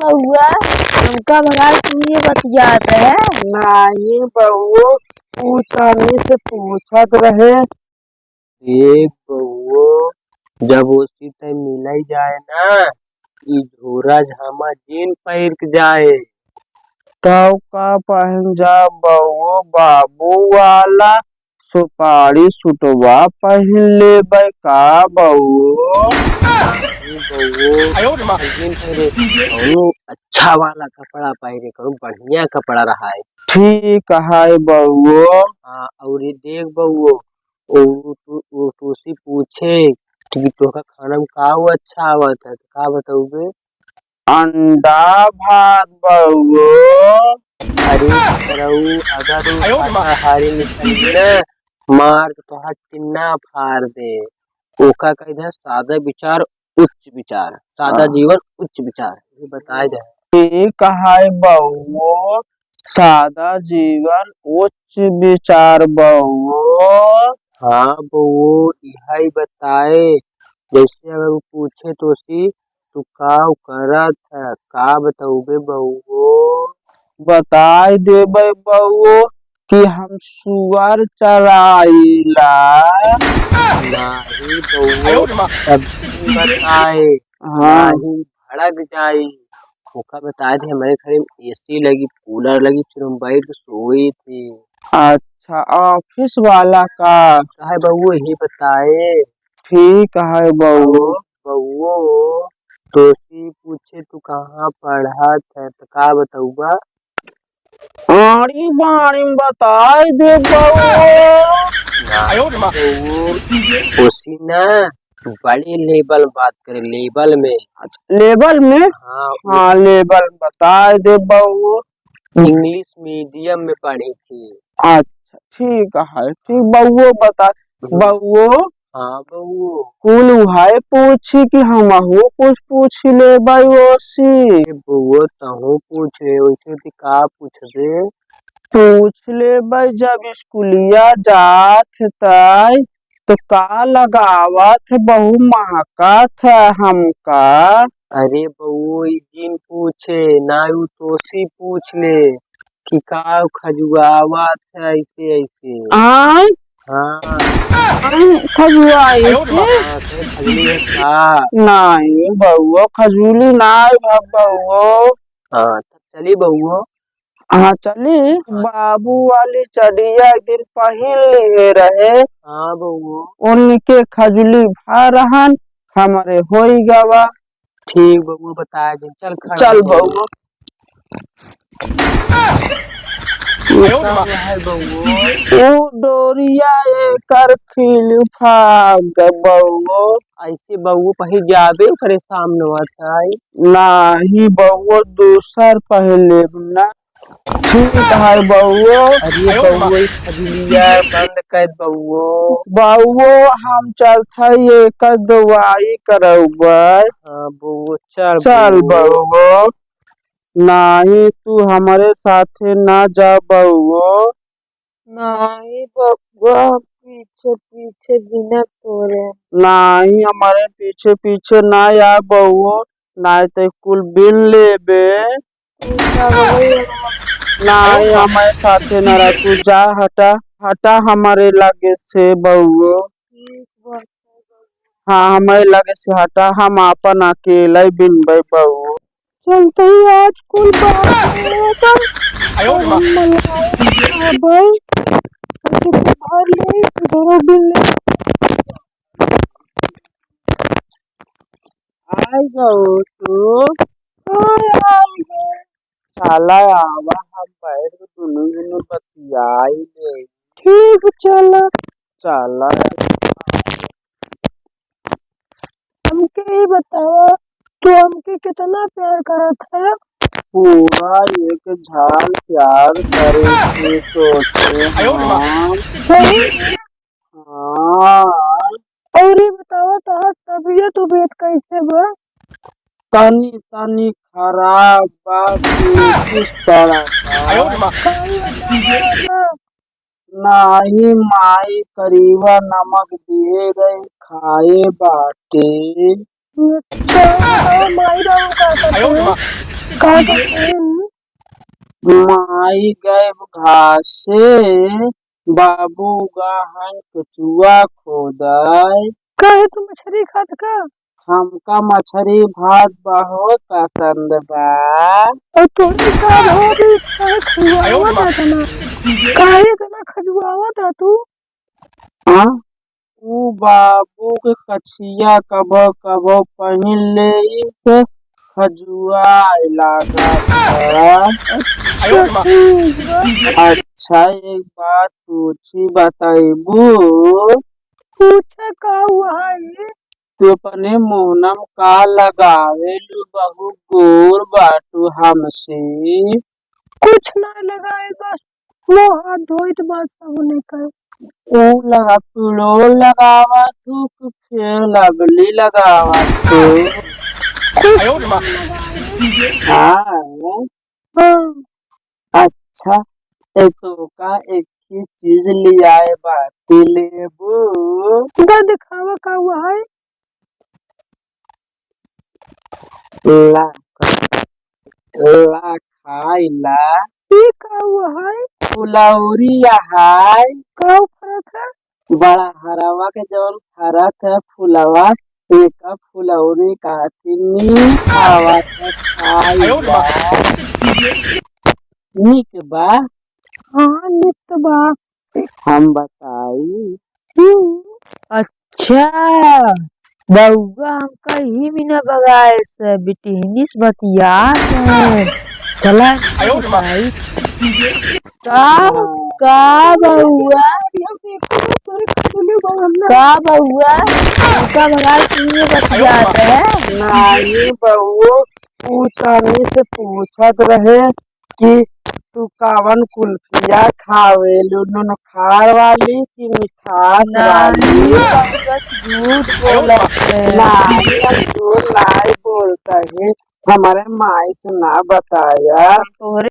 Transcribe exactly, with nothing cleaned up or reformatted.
बउआ, हमका भगाए तू ये बतियात है? नाहीं बउओ, ऊ तनी से पूछत रहे। देख बउओ, जब ओसी तय मिलई जाए ना, ई झोरा झामा जीन पहिर के जाए। तब का पहिन जा बउओ, बाबू वाला सुपारी सुटवा पहिन लेबै का बउओ? ई बउओ, आयो रे माँ। जीन पहिरे, कौनो अच्छा वाला कपड़ा पहिरे, कौनो बढ़िया कपड़ा रहाए। ठीक है बउओ। हाँ, और ये देख बउओ, ओ, ओ, ओ, टूसी पूछे कि तोहका खाना में का वो अच्छा आवत है, तो का बतउबे? अंडा भात बउओ। अरे सरऊ, अगर उ आयो रे माँ। शाकाहारी निकली ना, मार के तोहार टिन्ना फाड़ दे। ओका कह दे, सादा विचार, उच्च विचार, सादा हाँ। जीवन, उच्च विचार। ये बताए दे। ठीक है बउओ, सादा जीवन उच्च विचार बउओ। हाँ बउओ, इहै बताए। जैसे अगर उ पूछे तोसी, "तू का करत है?" का बतउबे बउओ? बताई देबे बउओ कि हम सुअर चराइला। नाहीं बउओ, आयो रे माँ। तब बताए। हाँ। नाहीं भड़क जाई। ओका बताए थे, हमरे घरे में एसी लगी, कूलर लगी, फिर हम बैठ के सोई थी। अच्छा, ऑफिस वाला का? काहे बउओ, यही बताए। ठीक है बउओ। बउओ, तोसी पूछे तू कहाँ पढ़त है, तो का बतउबा? आड़ी बाड़ी में बताई दे बउओ। आयो रे माँ। बउओ, ओसी ना, बड़े लेवल बात करे, लेवल में। अच्छा, लेवल में? हाँ, हाँ, लेवल बताई दे बउओ। इंग्लिश मीडियम में पढ़ी थी। अच्छा, ठीक है, ठीक बउओ बता। हम्म। बउओ, हाँ बउओ। कुल उहै पूछी कि हमहू कुछ पूछ लेबै ओसी। ए बउओ, तहूँ पूछ ले, ओसे भी का पूछबे? पूछ लेबै, जब स्कूलिया जात तै तो का लगावत बहू महकत है हमका। अरे बउओ, ई जिन पूछे, ना उ तोसी पूछ ले कि का खजुआवत है ऐसे ऐसे। आय? हाँ। आय, खजुआई आयो रे माँ। हाँ, कहे खजुली है का? नाहीं बउओ, खजुली नाहीं बा बउओ। हाँ, तब चली बउओ। हाँ, चली। हाँ। बाबू वाली चढ़िया एक दिन पहिन लिए रहे। हाँ बउओ। उनके खजुली भा रहन, हमरे होई गवा। ठीक बउओ, बताए दे। चल खड़ा चल हो। बउओ। आयो रे माँ। है बउओ। ऊ डोरिया एकर खिल फाग बउओ। ऐसे बउओ पहिर जाबे ओकरे सामने बताई। नाहीं बउओ, दूसर पहिर लेब ना। ठीक है बउओ। अरे आयो रे माँ। बउओ, ई खजुलिया बंद कर बउओ। बउओ, हम चलत हई एकर दवाई करउबै। हाँ बउओ, चल चल बउओ। बउओ। नाहीं, तू हमरे साथे ना जा बउओ। नाहीं बबुआ, हम पीछे पीछे बिना तोरे। नाहीं, हमरे पीछे पीछे ना आ बउओ, नाहीं त कुल बिन लेबे। ठीक बा बउआ। नाहीं, हमरे साथे ना रह, तू जा, हटा, हटा हमरे लगे से बउओ। ठीक बा। हाँ, हमरे लगे से हटा, हम आपन अकेले बिनबे बउओ। चलते ही आज कुल बात में तो आयो रे माँ। हम मलाए खाबे। हम तो भर ले, इधरो बिन ले। आई गो तू। हाँ, आई गो। साला आवा, हम बैठ के दुनू जने बतियाई ले। ठीक, चला। चला। हमके ई बतावा, तू हमके कितना प्यार करत है? पूरा एक झाल प्यार करे के सोचे आयो रे माँ। हम। सही? हाँ। और ई बतावा, तोहार तबीयत उबियत कैसे बा? तनी तनी खराब बा, तू किस तरह का? आयो रे माँ। नाहीं माई, करीबा नमक दिए रहे, खाए बाटे। अच्छा, माई बाबू का करते हैं? का कहते हैं? माई गए घासे, बाबू गहन कचुआ खोदाय। काहे तू मछरी खात का? हमका मछरी भात बहुत पसंद बा। और तोहरे का भाभी काहे खजुआवत तना? काहे इतना खजुआवत तू? हाँ? ऊ बाबू के कछिया कभो कभो पहिन लेई से खजुआए लागत है। अच्छा, एक बात पूछी, बताइबू? पूछा का हुआ है? तू अपने मुहनम का लगावेलू, बहुत गोर बाटू हमसे। कुछ ना लगाए, बस मुँह हाथ धोइत बा साबुन कर। ऊ लगा, पिड़ोल लगावत हूँ कि फेयर लवली लगावत हूँ? कुछ ना लगाए। हाँ। हाँ। अच्छा, ए तोका एक ही चीज लियाए बाटी, लेबू? दा दिखावा का हुआ है? ला, ला खाइला। ई का हुआ है? फुलौरी है। का फरत है? बड़ा हरवा के जौन फरत है फुलवा, एका फुलौरी का तिन्नी खावा के खाइला। नीक बा? हाँ, नीक तो बा। हम बताई? हम्म। अच्छा, बउआ हमका ही बिना बगाए से बिटिहनी से बतियात है। चला, आयो रे माँ। बताई। का, का बउआ? का बउआ? हमका बगाए से ही बतियात है। नहीं बहू, ऊ तनी से पूछत रहे कि तू कवन कुल्फिया खावेलू, नून खार वाली कि मिठास वाली? नहीं, बउआ झूठ बोलत है। नहीं, हम झूठ नहीं बोलत है, हमारे माई से ना बताया। तोहरे